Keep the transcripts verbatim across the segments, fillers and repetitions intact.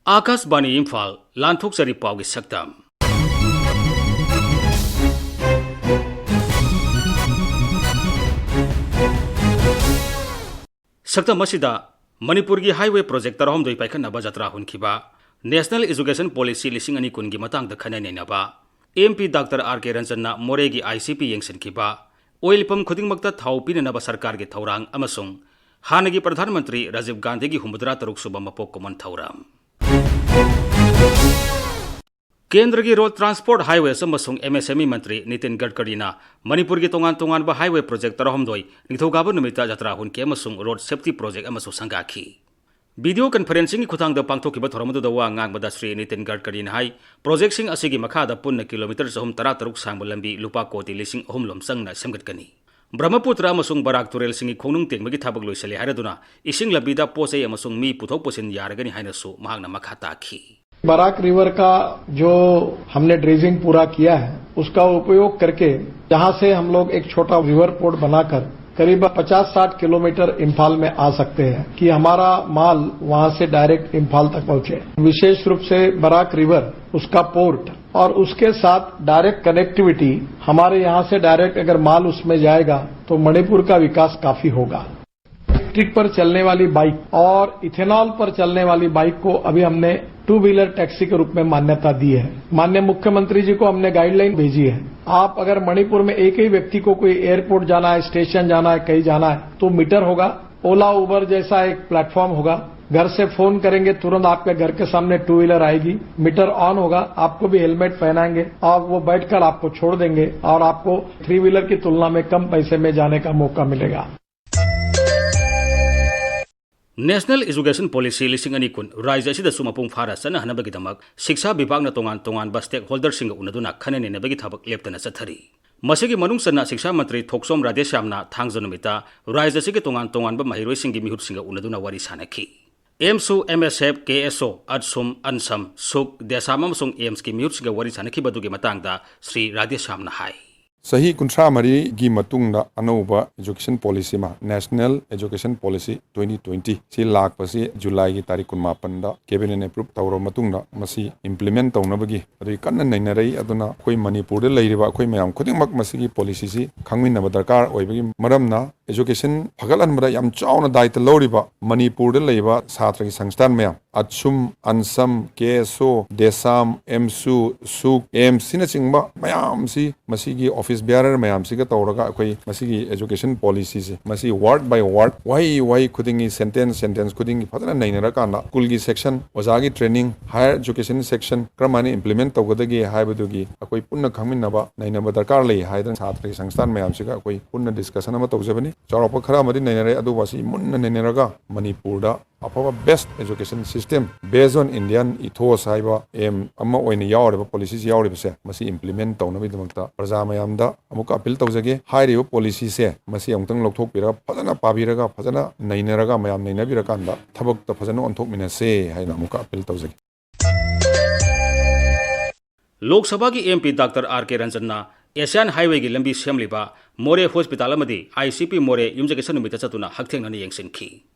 ꯑꯥꯀꯥꯁꯕꯥꯅꯤ ꯏꯝꯐꯥꯜ, ꯂꯥꯟꯊꯣꯛꯆꯔꯤ ꯄꯥꯎꯒꯤ ꯁꯛꯇꯝ꯫ ꯁꯛꯇꯝ ꯑꯁꯤꯗ ꯃꯅꯤꯄꯨꯔꯒꯤ highway project ꯇꯔꯥꯍꯨꯝꯗꯣꯏ ꯄꯥꯏꯈꯠꯅꯕ ꯖꯇ꯭ꯔꯥ ꯍꯨꯟꯈꯤꯕ, National Education Policy ꯂꯤꯁꯤꯡ ꯑꯅꯤ ꯀꯨꯟꯒꯤ ꯃꯇꯥꯡꯗ ꯈꯟꯅ ꯅꯩꯅꯕ, MP Doctor R K ꯔꯟꯖꯟꯅ ꯃꯣꯔꯦꯒꯤ ICP ꯌꯦꯡꯁꯤꯟꯈꯤꯕ, oil pump ꯈꯨꯗꯤꯡꯃꯛꯇ ꯊꯥꯎ ꯄꯤꯅꯅꯕ ꯁꯔꯀꯥꯔꯒꯤ ꯊꯧꯔꯥꯡ ꯑꯃꯁꯨꯡ ꯍꯥꯟꯅꯒꯤ ꯄ꯭ꯔꯙꯥꯟ ꯃꯟꯇ꯭ꯔꯤ ꯔꯥꯖꯤꯕ ꯒꯥꯟꯙꯤꯒꯤ ꯍꯨꯝꯐꯨꯇꯔꯥ ꯇꯔꯨꯛ ꯁꯨꯕ ꯃꯄꯣꯛ ꯀꯨꯝꯑꯣꯟ ꯊꯧꯔꯝ꯫ ꯀꯦꯟꯗ꯭ꯔꯒꯤ Road Transport, Highways ꯑꯃꯁꯨꯡ MSME ꯃꯟꯇ꯭ꯔꯤ ꯅꯤꯇꯤꯟ ꯒꯗꯀꯔꯤꯅ ꯃꯅꯤꯄꯨꯔꯒꯤ ꯇꯣꯉꯥꯟ ꯇꯣꯉꯥꯟꯕ highway project ꯇꯔꯥꯍꯨꯝꯗꯣꯏ ꯅꯤꯡꯊꯧꯀꯥꯕ ꯅꯨꯃꯤꯠꯇ ꯖꯇ꯭ꯔꯥ ꯍꯨꯟꯈꯤ ꯑꯃꯁꯨꯡ road safety project ꯑꯃꯁꯨ ꯁꯪꯒꯥꯈꯤ꯫ Video conferencingꯒꯤ ꯈꯨꯠꯊꯥꯡꯗ ꯄꯥꯡꯊꯣꯛꯈꯤꯕ ꯊꯧꯔꯝ ꯑꯗꯨꯗ ꯋꯥ ꯉꯥꯡꯕꯗ ꯁ꯭ꯔꯤ ꯅꯤꯇꯤꯟ ꯒꯗꯀꯔꯤꯅ ꯍꯥꯏ, projectꯁꯤꯡ ꯑꯁꯤꯒꯤ ꯃꯈꯥꯗ ꯄꯨꯟꯅ kilometre ꯆꯍꯨꯝ ꯇꯔꯥꯇꯔꯨꯛ ꯁꯥꯡꯕ ꯂꯝꯕꯤ ꯂꯨꯄꯥ ꯀꯣꯇꯤ ꯂꯤꯁꯤꯡ ꯑꯍꯨꯝ ꯂꯣꯝ ꯆꯪꯅ ꯁꯦꯝꯒꯠꯀꯅꯤ꯫ ꯕ꯭ꯔꯍꯃꯄꯨꯇ꯭ꯔ ꯑꯃꯁꯨꯡ ꯕꯔꯥꯛ ꯇꯨꯔꯦꯜꯁꯤꯡꯒꯤ ꯈꯣꯡꯅꯨꯡ ꯇꯦꯡꯕꯒꯤ ꯊꯕꯛ ꯂꯣꯏꯁꯤꯜꯂꯦ ꯍꯥꯏꯔꯗꯨꯅ ꯏꯁꯤꯡ ꯂꯝꯕꯤꯗ ꯄꯣꯠ ꯆꯩ ꯑꯃꯁꯨꯡ ꯃꯤ ꯄꯨꯊꯣꯛ ꯄꯨꯁꯤꯟ ꯌꯥꯔꯒꯅꯤ ꯍꯥꯏꯅꯁꯨ ꯃꯍꯥꯛꯅ ꯃꯈꯥ ꯇꯥꯈꯤ꯫ बराक रिवर का जो हमने ड्रेजिंग पूरा किया है, उसका उपयोग करके जहां से हम लोग एक छोटा रिवर पोर्ट बनाकर करीब पचास साठ किलोमीटर इम्फाल में आ सकते हैं कि हमारा माल वहां से डायरेक्ट इम्फाल तक पहुंचे। विशेष रूप से बराक रिवर, उसका पोर्ट और उसके साथ डायरेक्ट कनेक्टिविटी, हमारे यहां से डायरेक्ट अगर माल उसमें जाएगा तो मणिपुर का विकास काफी होगा। इलेक्ट्रिक पर चलने वाली बाइक और इथेनॉल पर चलने वाली बाइक को अभी हमने टू व्हीलर टैक्सी के रूप में मान्यता दी है। माननीय मुख्यमंत्री जी को हमने गाइडलाइन भेजी है। आप अगर मणिपुर में एक ही व्यक्ति को कोई एयरपोर्ट जाना है, स्टेशन जाना है, कहीं जाना है, तो मीटर होगा, ओला उबर जैसा एक प्लेटफॉर्म होगा। घर से फोन करेंगे, तुरंत आपके घर के सामने टू व्हीलर आएगी, मीटर ऑन होगा, आपको भी हेलमेट पहनाएंगे और वो बैठकर आपको छोड़ देंगे और आपको थ्री व्हीलर की तुलना में कम पैसे में जाने का मौका मिलेगा। National Education Policy ꯂꯤꯁꯤꯡ ꯑꯅꯤ ꯀꯨꯟ ꯔꯥꯖ꯭ꯌ ꯑꯁꯤꯗꯁꯨ ꯃꯄꯨꯡ ꯐꯥꯅ ꯆꯠꯅꯍꯟꯅꯕꯒꯤꯗꯃꯛ ꯁꯤꯛꯁꯥ ꯕꯤꯚꯥꯒꯅ ꯇꯣꯉꯥꯟ ꯇꯣꯉꯥꯟꯕ stakeholderꯁꯤꯡꯒ ꯎꯅꯗꯨꯅ ꯈꯟꯅ ꯅꯩꯅꯕꯒꯤ ꯊꯕꯛ ꯂꯦꯞꯇꯅ ꯆꯠꯊꯔꯤ꯫ ꯃꯁꯤꯒꯤ ꯃꯅꯨꯡ ꯆꯟꯅ ꯁꯤꯛꯁꯥ ꯃꯟꯇ꯭ꯔꯤ ꯊꯣꯛꯆꯣꯝ ꯔꯥꯙꯦꯁ꯭ꯌꯥꯝꯅ ꯊꯥꯡꯖ ꯅꯨꯃꯤꯠꯇ ꯔꯥꯖ꯭ꯌ ꯑꯁꯤꯒꯤ ꯇꯣꯉꯥꯟ ꯇꯣꯉꯥꯟꯕ ꯃꯍꯩꯔꯣꯏꯁꯤꯡꯒꯤ ꯃꯤꯍꯨꯠꯁꯤꯡꯒ ꯎꯅꯗꯨꯅ ꯋꯥꯔꯤ ꯁꯥꯅꯈꯤ꯫ ꯑꯦꯝꯁꯨ, ꯑꯦꯝꯑꯦꯁꯑꯦꯐ, ꯀꯦꯑꯦꯁꯑꯣ, ꯑꯠꯁꯨꯝ, ꯑꯟꯁꯝ, ꯁꯨꯛ, ꯗꯦꯁꯥꯝ ꯑꯃꯁꯨꯡ ꯑꯦꯝꯁꯀꯤ ꯃꯤꯍꯨꯠꯁꯤꯡꯒ ꯋꯥꯔꯤ ꯁꯥꯅꯈꯤꯕ ꯑꯗꯨꯒꯤ ꯃꯇꯥꯡꯗ ꯁ꯭ꯔꯤ ꯔꯥꯙꯦꯁ꯭ꯌꯥꯝꯅ ꯍꯥꯏ꯫ ꯆꯍꯤ ꯀꯨꯟꯊ꯭ꯔꯥ ꯃꯔꯤꯒꯤ ꯃꯇꯨꯡꯗ ꯑꯅꯧꯕ education policy ꯑꯃ, National Education Policy twenty twenty ꯁꯤ ꯂꯥꯛꯄꯁꯤ ꯖꯨꯂꯥꯏꯒꯤ ꯇꯥꯔꯤꯛ ꯀꯨꯟꯃꯥꯄꯟꯗ cabinet approve ꯇꯧꯔꯕ ꯃꯇꯨꯡꯗ ꯃꯁꯤ implement ꯇꯧꯅꯕꯒꯤ ꯑꯗꯨꯒꯤ ꯀꯟꯅ ꯅꯩꯅꯔꯛꯏ꯫ ꯑꯗꯨꯅ ꯑꯩꯈꯣꯏ ꯃꯅꯤꯄꯨꯔꯗ ꯂꯩꯔꯤꯕ ꯑꯩꯈꯣꯏ ꯃꯌꯥꯝ ꯈꯨꯗꯤꯡꯃꯛ ꯃꯁꯤꯒꯤ policy ꯁꯤ ꯈꯪꯃꯤꯟꯅꯕ ꯗꯔꯀꯥꯔ ꯑꯣꯏꯕꯒꯤ ꯃꯔꯝꯅ education ꯐꯒꯠꯍꯟꯕꯗ ꯌꯥꯝ ꯆꯥꯎꯅ ꯗꯥꯏꯇ ꯂꯧꯔꯤꯕ ꯃꯅꯤꯄꯨꯔꯗ ꯂꯩꯕ ꯁꯥꯇ꯭ꯔꯒꯤ ꯁꯪꯁꯊꯥꯟ ꯃꯌꯥꯝ, ꯑꯠꯁꯨꯝ, ꯑꯟꯁꯝ, ꯀꯦꯁꯣ, ꯗꯦꯁꯥꯝ, ꯑꯦꯝꯁꯨ, ꯁꯨꯛ, ꯑꯦꯝꯁ ꯁꯤꯅꯆꯤꯡꯕ ꯃꯌꯥꯝꯁꯤ ꯃꯁꯤꯒꯤ office bearer ꯃꯌꯥꯝꯁꯤꯒ ꯇꯧꯔꯒ ꯑꯩꯈꯣꯏ ꯃꯁꯤꯒꯤ education policy ꯁꯦ ꯃꯁꯤ word by word, ꯋꯥꯍꯩ ꯋꯥꯍꯩ ꯈꯨꯗꯤꯡꯒꯤ, sentence sentence ꯈꯨꯗꯤꯡꯒꯤ ꯐꯖꯅ ꯅꯩꯅꯔꯀꯥꯟꯗ school ꯒꯤ section, ꯑꯣꯖꯥꯒꯤ training, higher education section ꯀꯔꯝꯍꯥꯏꯅ implement ꯇꯧꯒꯗꯒꯦ ꯍꯥꯏꯕꯗꯨꯒꯤ ꯑꯩꯈꯣꯏ ꯄꯨꯟꯅ ꯈꯪꯃꯤꯟꯅꯕ, ꯅꯩꯅꯕ ꯗꯔꯀꯥꯔ ꯂꯩ ꯍꯥꯏꯗꯅ ꯁꯥꯇ꯭ꯔꯒꯤ ꯁꯪꯁꯊꯥꯟ ꯃꯌꯥꯝꯁꯤꯒ ꯑꯩꯈꯣꯏ ꯄꯨꯟꯅ discussion ꯑꯃ ꯇꯧꯖꯕꯅꯤ꯫ ꯆꯥꯎꯔꯥꯛꯄ ꯈꯔ ꯑꯃꯗꯤ ꯅꯩꯅꯔꯦ, ꯑꯗꯨꯕꯨ ꯑꯁꯤ ꯃꯨꯟꯅ ꯅꯩꯅꯔꯒ ꯃꯅꯤꯄꯨꯔꯗ ꯑꯐꯕ best education system based on Indian ethos ꯍꯥꯏꯕ aim ꯑꯃ ꯑꯣꯏꯅ ꯌꯥꯎꯔꯤꯕ policy ꯁꯤ ꯌꯥꯎꯔꯤꯕꯁꯦ, ꯃꯁꯤ implement ꯇꯧꯅꯕꯒꯤꯗꯃꯛꯇ ꯄ꯭ꯔꯖꯥ ꯃꯌꯥꯝꯗ ꯑꯃꯨꯛꯀ appeal ꯇꯧꯖꯒꯦ꯫ ꯍꯥꯏꯔꯤꯕ policy ꯁꯦ ꯃꯁꯤ ꯑꯃꯨꯛꯇꯪ ꯂꯧꯊꯣꯛꯄꯤꯔꯒ, ꯐꯖꯅ ꯄꯥꯕꯤꯔꯒ, ꯐꯖꯅ ꯅꯩꯅꯔꯒ, ꯃꯌꯥꯝ ꯅꯩꯅꯕꯤꯔꯀꯥꯟꯗ ꯊꯕꯛꯇ ꯐꯖꯅ ꯑꯣꯟꯊꯣꯛꯃꯤꯟꯅꯁꯦ ꯍꯥꯏꯅ ꯑꯃꯨꯛꯀ appeal ꯇꯧꯖꯒꯦ꯫ ꯂꯣꯛ ꯁꯚꯥꯒꯤ ꯑꯦꯝ ꯄꯤ ꯗꯥꯛꯇꯔ ꯑꯥꯔ ꯀꯦ ꯔꯟꯖꯟꯅ ꯑꯦꯁꯤꯌꯥꯟ ꯍꯥꯏꯋꯦꯒꯤ ꯂꯝꯕꯤ ꯁꯦꯝꯂꯤꯕ ꯃꯣꯔꯦ ꯍꯣꯁꯄꯤꯇꯥꯜ ꯑꯃꯗꯤ ꯑꯥꯏ ꯁꯤ ꯄꯤ ꯃꯣꯔꯦ ꯌꯨꯝꯖꯀꯩꯁ ꯅꯨꯃꯤꯠꯇ ꯆꯠꯇꯨꯅ ꯍꯛꯊꯦꯡꯅꯅ ꯌꯦꯡꯁꯤꯟꯈꯤ꯫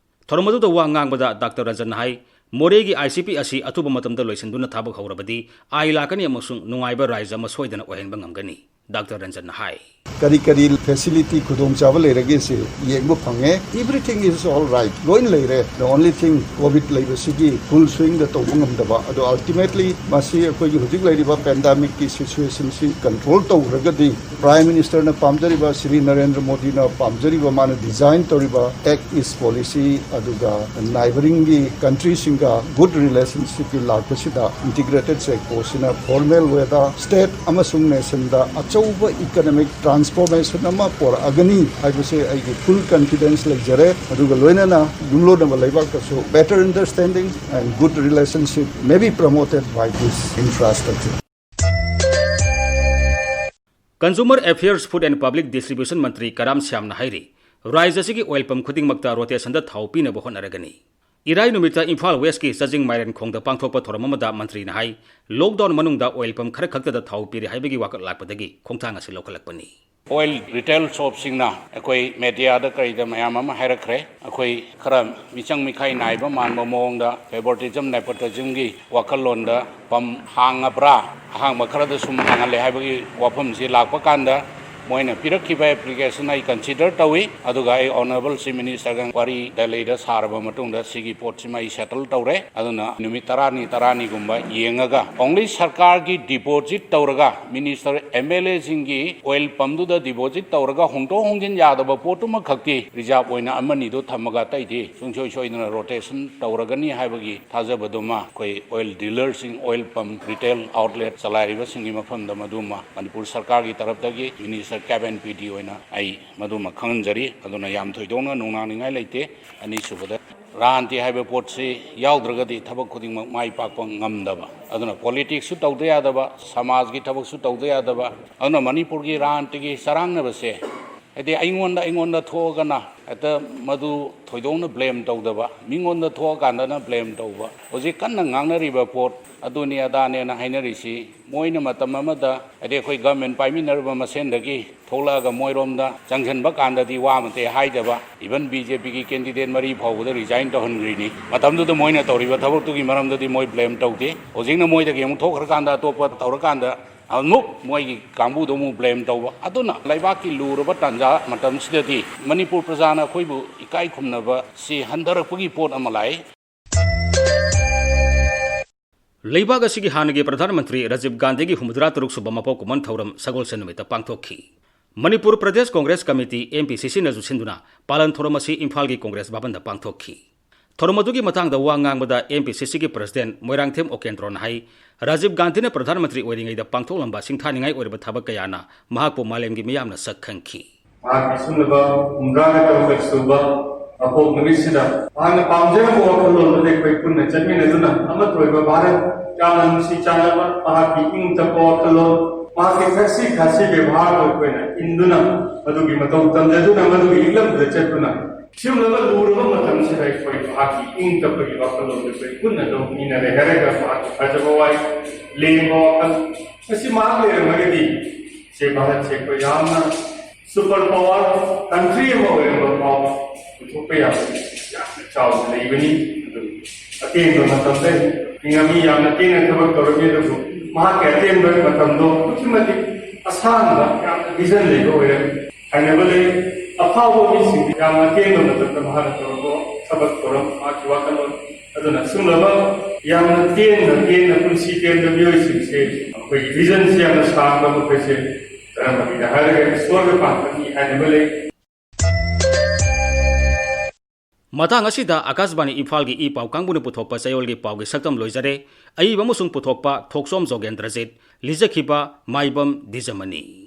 ꯊꯧꯔꯝ ꯑꯗꯨꯗ ꯋꯥ ꯉꯥꯡꯕꯗ ꯗꯥꯛꯇꯔ ꯔꯟꯖꯟꯅ ꯍꯥꯏ, ꯃꯣꯔꯦꯒꯤ ꯑꯥꯏ ꯁꯤ ꯄꯤ ꯑꯁꯤ ꯑꯊꯨꯕ ꯃꯇꯝꯗ ꯂꯣꯏꯁꯤꯟꯗꯨꯅ ꯊꯕꯛ ꯍꯧꯔꯕꯗꯤ ꯑꯥꯏ ꯂꯥꯛꯀꯅꯤ ꯑꯃꯁꯨꯡ ꯅꯨꯡꯉꯥꯏꯕ ꯔꯥꯏꯖ ꯑꯃ ꯁꯣꯏꯗꯅ ꯑꯣꯏꯍꯟꯕ ꯉꯝꯒꯅꯤ꯫ ꯗꯥꯛꯇꯔ ꯔꯟꯖꯟꯅ ꯍꯥꯏ꯫ ꯀꯔꯤ ꯀꯔꯤ facility ꯈꯨꯗꯣꯡꯆꯥꯕ ꯂꯩꯔꯒꯦꯁꯦ ꯌꯦꯡꯕ ꯐꯪꯉꯦ꯫ Everything is all right, ꯂꯣꯏꯅ ꯂꯩꯔꯦ꯫ The only thing, COVID ꯂꯩꯕꯁꯤꯒꯤ full swingꯗ ꯇꯧꯕ ꯉꯝꯗꯕ꯫ ꯑꯗꯣ ultimately ꯃꯁꯤ ꯑꯩꯈꯣꯏꯒꯤ ꯍꯧꯖꯤꯛ ꯂꯩꯔꯤꯕ pandemicꯀꯤ situationꯁꯤ control ꯇꯧꯈ꯭ꯔꯒꯗꯤ Prime Ministerꯅ ꯄꯥꯝꯖꯔꯤꯕ, ꯁ꯭ꯔꯤ ꯅꯔꯦꯟꯗ꯭ꯔ ꯃꯣꯗꯤꯅ ꯄꯥꯝꯖꯔꯤꯕ, ꯃꯥꯅ design ꯇꯧꯔꯤꯕ Act East policy, ꯑꯗꯨꯒ neighbouringꯒꯤ countryꯁꯤꯡꯒ good relationshipꯀꯤ ꯂꯥꯛꯄꯁꯤꯗ integrated check postꯁꯤꯅ formal wayꯗ state ꯑꯃꯁꯨꯡ nationꯗ ꯑꯆꯧꯕ economic transformation ꯑꯃ ꯄꯣꯔꯛꯑꯒꯅꯤ ꯍꯥꯏꯕꯁꯦ ꯑꯩꯒꯤ full confidence ꯂꯩꯖꯔꯦ꯫ ꯑꯗꯨꯒ ꯂꯣꯏꯅꯅ ꯌꯨꯝꯂꯣꯟꯅꯕ ꯂꯩꯕꯥꯛꯇꯁꯨ better understanding and good relationship may be promoted by this infrastructure. Consumer Affairs, Food and Public Distribution ꯃꯟꯇ꯭ꯔꯤ ꯀꯔꯥꯝ ꯁ꯭ꯌꯥꯝꯅ ꯍꯥꯏꯔꯤ, ꯔꯥꯏꯖ꯭ꯌ ꯑꯁꯤꯒꯤ oil pump ꯈꯨꯗꯤꯡꯃꯛꯇ rotationꯗ ꯊꯥꯎ ꯄꯤꯅꯕ ꯍꯣꯠꯅꯔꯒꯅꯤ꯫ ꯏꯔꯥꯏ ꯅꯨꯃꯤꯠꯇ ꯏꯝꯐꯥꯜ ꯋꯦꯁꯀꯤ ꯆꯥꯖꯤꯡ ꯃꯥꯏꯔꯦꯟꯈꯣꯡꯗ ꯄꯥꯡꯊꯣꯛꯄ ꯊꯧꯔꯝ ꯑꯃꯗ ꯃꯟꯇ꯭ꯔꯤꯅ ꯍꯥꯏ, ꯂꯣꯛꯗꯥꯎꯟ ꯃꯅꯨꯡꯗ ꯑꯣꯏꯜ ꯄꯝ ꯈꯔ ꯈꯛꯇꯗ ꯊꯥꯎ ꯄꯤꯔꯤ ꯍꯥꯏꯕꯒꯤ ꯋꯥꯀꯠ ꯂꯥꯛꯄꯗꯒꯤ ꯈꯣꯡꯊꯥꯡ ꯑꯁꯤ ꯂꯧꯈꯠꯂꯛꯄꯅꯤ꯫ ꯑꯣꯏꯜ ꯔꯤꯇꯦꯜ ꯁꯣꯞꯁꯤꯡꯅ ꯑꯩꯈꯣꯏ ꯃꯦꯗꯤꯌꯥꯗ ꯀꯔꯤꯗ ꯃꯌꯥꯝ ꯑꯃ ꯍꯥꯏꯔꯛꯈ꯭ꯔꯦ꯫ ꯑꯩꯈꯣꯏ ꯈꯔ ꯃꯤꯆꯪ ꯃꯤꯈꯥꯏ ꯅꯥꯏꯕ ꯃꯥꯟꯕ ꯃꯑꯣꯡꯗ favoritism, nepotismꯒꯤ ꯋꯥꯈꯜꯂꯣꯟꯗ ꯄꯝ ꯍꯥꯡꯉꯕ꯭ꯔꯥ, ꯑꯍꯥꯡꯕ ꯈꯔꯗ ꯁꯨꯝ ꯍꯥꯡꯍꯜꯂꯦ ꯍꯥꯏꯕꯒꯤ ꯋꯥꯐꯝꯁꯤ ꯂꯥꯛꯄ ꯀꯥꯟꯗ ꯃꯣꯏꯅ ꯄꯤꯔꯛꯈꯤꯕ application ꯑꯩ consider ꯇꯧꯏ꯫ ꯑꯗꯨꯒ ꯑꯩ Honourable Chief Ministerꯒ ꯋꯥꯔꯤ ꯗꯦꯜꯂꯤꯗ ꯁꯥꯔꯕ ꯃꯇꯨꯡꯗ ꯁꯤꯒꯤ ꯄꯣꯠꯁꯤꯃ ꯑꯩ settle ꯇꯧꯔꯦ꯫ ꯑꯗꯨꯅ ꯅꯨꯃꯤꯠ ꯇꯔꯥꯅꯤ, ꯇꯔꯥꯅꯤꯒꯨꯝꯕ ꯌꯦꯡꯉꯒ only ꯁꯔꯀꯥꯔꯒꯤ deposit ꯇꯧꯔꯒ minister, MLAꯁꯤꯡꯒꯤ oil pumpꯗꯨꯗ deposit ꯇꯧꯔꯒ ꯍꯣꯡꯗꯣꯛ ꯍꯣꯡꯖꯤꯟ ꯌꯥꯗꯕ ꯄꯣꯠꯇꯨꯃꯈꯛꯇꯤ reserve ꯑꯣꯏꯅ ꯑꯃꯅꯤꯗꯣ ꯊꯝꯃꯒ ꯑꯇꯩꯗꯤ ꯁꯨꯡꯁꯣꯏ ꯁꯣꯏꯗꯅ rotation ꯇꯧꯔꯒꯅꯤ ꯍꯥꯏꯕꯒꯤ ꯊꯥꯖꯕꯗꯨꯃ ꯑꯩꯈꯣꯏ oil dealersꯤꯡ, oil pump retail outlet ꯆꯂꯥꯏꯔꯤꯕꯁꯤꯡꯒꯤ ꯃꯐꯝꯗ ꯃꯗꯨꯃ ꯃꯅꯤꯄꯨꯔ ꯁꯔꯀꯥꯔꯒꯤ ꯇꯔꯞꯇꯒꯤ minister cap and PD ꯑꯣꯏꯅ ꯑꯩ ꯃꯗꯨꯃ ꯈꯪꯍꯟꯖꯔꯤ꯫ ꯑꯗꯨꯅ ꯌꯥꯝ ꯊꯣꯏꯗꯣꯛꯅ ꯅꯨꯡꯅꯥꯡꯅꯤꯡꯉꯥꯏ ꯂꯩꯇꯦ꯫ ꯑꯅꯤꯁꯨꯕꯗ, ꯔꯥꯟꯇꯤ ꯍꯥꯏꯕ ꯄꯣꯠꯁꯤ ꯌꯥꯎꯗ꯭ꯔꯒꯗꯤ ꯊꯕꯛ ꯈꯨꯗꯤꯡꯃꯛ ꯃꯥꯏ ꯄꯥꯛꯄ ꯉꯝꯗꯕ, ꯑꯗꯨꯅ politicsꯁꯨ ꯇꯧꯗ ꯌꯥꯗꯕ, ꯁꯃꯥꯖꯒꯤ ꯊꯕꯛꯁꯨ ꯇꯧꯗ ꯌꯥꯗꯕ, ꯑꯗꯨꯅ ꯃꯅꯤꯄꯨꯔꯒꯤ ꯔꯥꯟꯇꯤꯒꯤ ꯆꯔꯥꯡꯅꯕꯁꯦ, ꯍꯥꯏꯗꯤ ꯑꯩꯉꯣꯟꯗ, ꯑꯩꯉꯣꯟꯗ ꯊꯣꯛꯑꯒꯅ ꯍꯦꯛꯇ ꯃꯗꯨ ꯊꯣꯏꯗꯣꯛꯅ blame ꯇꯧꯗꯕ, ꯃꯤꯉꯣꯟꯗ ꯊꯣꯛꯑꯀꯥꯟꯗꯅ blame ꯇꯧꯕ, ꯍꯧꯖꯤꯛ ꯀꯟꯅ ꯉꯥꯡꯅꯔꯤꯕ ꯄꯣꯠ ꯑꯗꯨꯅꯤ ꯑꯗꯥꯅꯦꯅ ꯍꯥꯏꯅꯔꯤꯁꯤ, ꯃꯣꯏꯅ ꯃꯇꯝ ꯑꯃꯗ, ꯍꯥꯏꯗꯤ ꯑꯩꯈꯣꯏ government ꯄꯥꯏꯃꯤꯟꯅꯔꯨꯕ ꯃꯁꯦꯟꯗꯒꯤ ꯊꯣꯛꯂꯛꯑꯒ ꯃꯣꯏꯔꯣꯝꯗ ꯆꯪꯁꯤꯟꯕ ꯀꯥꯟꯗꯗꯤ ꯋꯥ ꯑꯃꯇ ꯍꯥꯏꯗꯕ, even BJPꯒꯤ candidate ꯃꯔꯤ ꯐꯥꯎꯕꯗ resign ꯇꯧꯍꯟꯈ꯭ꯔꯤꯅꯤ꯫ ꯃꯇꯝꯗꯨꯗ ꯃꯣꯏꯅ ꯇꯧꯔꯤꯕ ꯊꯕꯛꯇꯨꯒꯤ ꯃꯔꯝꯗꯗꯤ ꯃꯣꯏ blame ꯇꯧꯗꯦ꯫ ꯍꯧꯖꯤꯛꯅ ꯃꯣꯏꯗꯒꯤ ꯑꯃꯨꯛ ꯊꯣꯛꯈ꯭ꯔꯀꯥꯟꯗ, ꯑꯇꯣꯞꯄ ꯇꯧꯔꯀꯥꯟꯗ ꯑꯃꯨꯛ ꯃꯣꯏꯒꯤ ꯀꯥꯡꯕꯨꯗꯣ ꯑꯃꯨꯛ blame ꯇꯧꯕ꯫ ꯑꯗꯨꯅ ꯂꯩꯕꯥꯛꯀꯤ ꯂꯨꯔꯕ ꯇꯥꯟꯖꯥ ꯃꯇꯝꯁꯤꯗꯗꯤ ꯃꯅꯤꯄꯨꯔ ꯄ꯭ꯔꯖꯥꯅ ꯑꯩꯈꯣꯏꯕꯨ ꯏꯀꯥꯏ ꯈꯨꯝꯅꯕ ꯁꯤ ꯍꯟꯊꯔꯛꯄꯒꯤ ꯄꯣꯠ ꯑꯃ ꯂꯥꯛꯏ꯫ ꯂꯩꯕꯥꯛ ꯑꯁꯤꯒꯤ ꯍꯥꯟꯅꯒꯤ ꯄ꯭ꯔꯙꯥꯟ ꯃꯟꯇ꯭ꯔꯤ ꯔꯥꯖꯤꯕ ꯒꯥꯟꯙꯤꯒꯤ ꯍꯨꯝꯐꯨꯇꯔꯥ ꯇꯔꯨꯛ ꯁꯨꯕ ꯃꯄꯣꯛ ꯀꯨꯝꯑꯣꯟ ꯊꯧꯔꯝ ꯁꯒꯣꯜꯁꯦꯟ ꯅꯨꯃꯤꯠꯇ ꯄꯥꯡꯊꯣꯛꯈꯤ꯫ ꯃꯅꯤꯄꯨꯔ ꯄ꯭ꯔꯗꯦꯁ ꯀꯣꯡꯒ꯭ꯔꯦꯁ ꯀꯃꯤꯇꯤ, MPCCꯅꯁꯨ ꯁꯤꯟꯗꯨꯅ ꯄꯥꯂꯟ ꯊꯧꯔꯝ ꯑꯁꯤ ꯏꯝꯐꯥꯜꯒꯤ ꯀꯣꯡꯒ꯭ꯔꯦꯁ ꯚꯕꯟꯗ ꯄꯥꯡꯊꯣꯛꯈꯤ꯫ ꯊꯧꯔꯝ ꯑꯗꯨꯒꯤ ꯃꯇꯥꯡꯗ ꯋꯥ ꯉꯥꯡꯕꯗ MPCCꯒꯤ president ꯃꯣꯏꯔꯥꯡꯊꯦꯝ ꯑꯣꯀꯦꯟꯗ꯭ꯔꯣꯅ ꯍꯥꯏ, ꯔꯥꯖꯤꯕ ꯒꯥꯟꯙꯤꯅ ꯄ꯭ꯔꯙꯥꯟ ꯃꯟꯇ꯭ꯔꯤ ꯑꯣꯏꯔꯤꯉꯩꯗ ꯄꯥꯡꯊꯣꯛꯂꯝꯕ ꯁꯤꯡꯊꯥꯅꯤꯡꯉꯥꯏ ꯑꯣꯏꯔꯕ ꯊꯕꯛ ꯀꯌꯥꯅ ꯃꯍꯥꯛꯄꯨ ꯃꯥꯂꯦꯝꯒꯤ ꯃꯤꯌꯥꯝꯅ ꯁꯛ ꯈꯪꯈꯤ꯫ ꯃꯍꯥꯛꯀꯤ ꯁꯨꯡꯂꯕ ꯍꯨꯝꯗ꯭ꯔꯥꯒ ꯇꯔꯨꯛ ꯁꯨꯕ ꯃꯄꯣꯛ ꯅꯨꯃꯤꯠꯁꯤꯗ ꯃꯍꯥꯛꯅ ꯄꯥꯝꯖꯔꯝꯕ ꯋꯥꯈꯜꯂꯣꯟꯗꯨꯗ ꯑꯩꯈꯣꯏ ꯄꯨꯟꯅ ꯆꯠꯃꯤꯟꯅꯗꯨꯅ ꯑꯃꯠꯇ ꯑꯣꯏꯕ ꯚꯥꯔꯠ ꯌꯥꯝꯅ ꯅꯨꯡꯁꯤ ꯆꯥꯟꯅꯕ ꯃꯍꯥꯛꯀꯤ ꯏꯪ ꯇꯞꯄ ꯋꯥꯈꯜꯂꯣꯟ, ꯃꯍꯥꯛꯀꯤ ꯊꯛꯁꯤ ꯈꯥꯁꯤ ꯕꯦꯕꯥꯔꯗꯨ ꯑꯩꯈꯣꯏꯅ ꯏꯟꯗꯨꯅ ꯃꯗꯨꯒꯤ ꯃꯇꯧ ꯇꯝꯖꯗꯨꯅ ꯃꯗꯨꯒꯤ ꯏꯛꯂꯝꯗꯨꯗ ꯆꯠꯇꯨꯅ ꯁꯤꯒꯨꯝꯂꯕ ꯂꯨꯔꯕ ꯃꯇꯝꯁꯤꯗ ꯑꯩꯈꯣꯏ ꯃꯍꯥꯛꯀꯤ ꯏꯪ ꯇꯞꯄꯒꯤ ꯋꯥꯈꯜꯂꯣꯟꯗꯨ ꯑꯩꯈꯣꯏ ꯄꯨꯟꯅ ꯂꯧꯃꯤꯟꯅꯔꯦ ꯍꯥꯏꯔꯒ, ꯃꯍꯥꯛꯀꯤ ꯐꯖꯕ ꯋꯥꯔꯤ, ꯂꯦꯝꯕ ꯋꯥꯈꯜ, ꯃꯁꯤ ꯃꯍꯥꯛ ꯂꯩꯔꯝꯃꯒꯗꯤ ꯁꯤ ꯚꯥꯔꯠꯁꯦ ꯑꯩꯈꯣꯏ ꯌꯥꯝꯅ super power country ꯑꯃ ꯑꯣꯏꯔꯝꯕ ꯐꯥꯎꯕ ꯄꯨꯊꯣꯛꯄ ꯌꯥꯕ ꯌꯥꯝꯅ ꯆꯥꯎꯅ ꯂꯩꯕꯅꯤ꯫ ꯑꯗꯨ ꯑꯇꯦꯟꯕ ꯃꯇꯝꯗ ꯏꯪꯉꯝꯃꯤ, ꯌꯥꯝꯅ ꯇꯦꯟꯅ ꯊꯕꯛ ꯇꯧꯔꯝꯃꯤ, ꯑꯗꯨꯕꯨ ꯃꯍꯥꯛꯀꯤ ꯑꯇꯦꯟꯕ ꯃꯇꯝꯗꯣ ꯑꯗꯨꯛꯀꯤ ꯃꯇꯤꯛ ꯑꯁꯥꯡꯕ, ꯌꯥꯝꯅ vision ꯂꯩꯕ ꯑꯣꯏꯔꯝꯃꯤ꯫ ꯍꯥꯏꯅꯕ ꯂꯩ, ꯑꯐꯥꯎꯕ ꯃꯤꯁꯤꯡ ꯌꯥꯝꯅ ꯇꯦꯟꯕ ꯃꯇꯝꯗ ꯃꯍꯥꯛꯅ ꯇꯧꯔꯝꯕ ꯊꯕꯛ ꯊꯧꯔꯝ, ꯃꯍꯥꯛꯀꯤ ꯋꯥꯈꯜꯂꯣꯟ꯫ ꯑꯗꯨꯅ ꯁꯨꯝꯂꯕ ꯌꯥꯝꯅ ꯇꯦꯟꯅ ꯇꯦꯟꯅ ꯄꯨꯟꯁꯤ ꯇꯦꯟꯕ ꯃꯤꯑꯣꯏꯁꯤꯡꯁꯦ, ꯑꯩꯈꯣꯏꯒꯤ visionꯁꯦ ꯌꯥꯝꯅ ꯁꯥꯡꯕ ꯃꯈꯣꯏꯁꯦ ꯙꯔꯃꯒꯤꯗ ꯍꯥꯏꯔꯒ ꯏꯁꯣꯔꯒ ꯄꯥꯟꯕꯅꯤ ꯍꯥꯏꯅꯕ ꯂꯩ꯫ ꯃꯇꯥꯡ ꯑꯁꯤꯗ ꯑꯀꯥꯁꯕꯥꯅꯤ ꯏꯝꯐꯥꯜꯒꯤ ꯏ ꯄꯥꯎ ꯀꯥꯡꯕꯨꯅ ꯄꯨꯊꯣꯛꯄ ꯆꯌꯣꯜꯒꯤ ꯄꯥꯎꯒꯤ ꯁꯛꯇꯝ ꯂꯣꯏꯖꯔꯦ꯫ ꯑꯏꯕ ꯑꯃꯁꯨꯡ ꯄꯨꯊꯣꯛꯄ ꯊꯣꯛꯆꯣꯝ ꯖꯣꯒꯦꯟꯗ꯭ꯔꯖꯤꯠ꯫ ꯂꯤꯖꯈꯤꯕ ꯃꯥꯏꯕꯝ ꯗꯤꯖꯃꯅꯤ꯫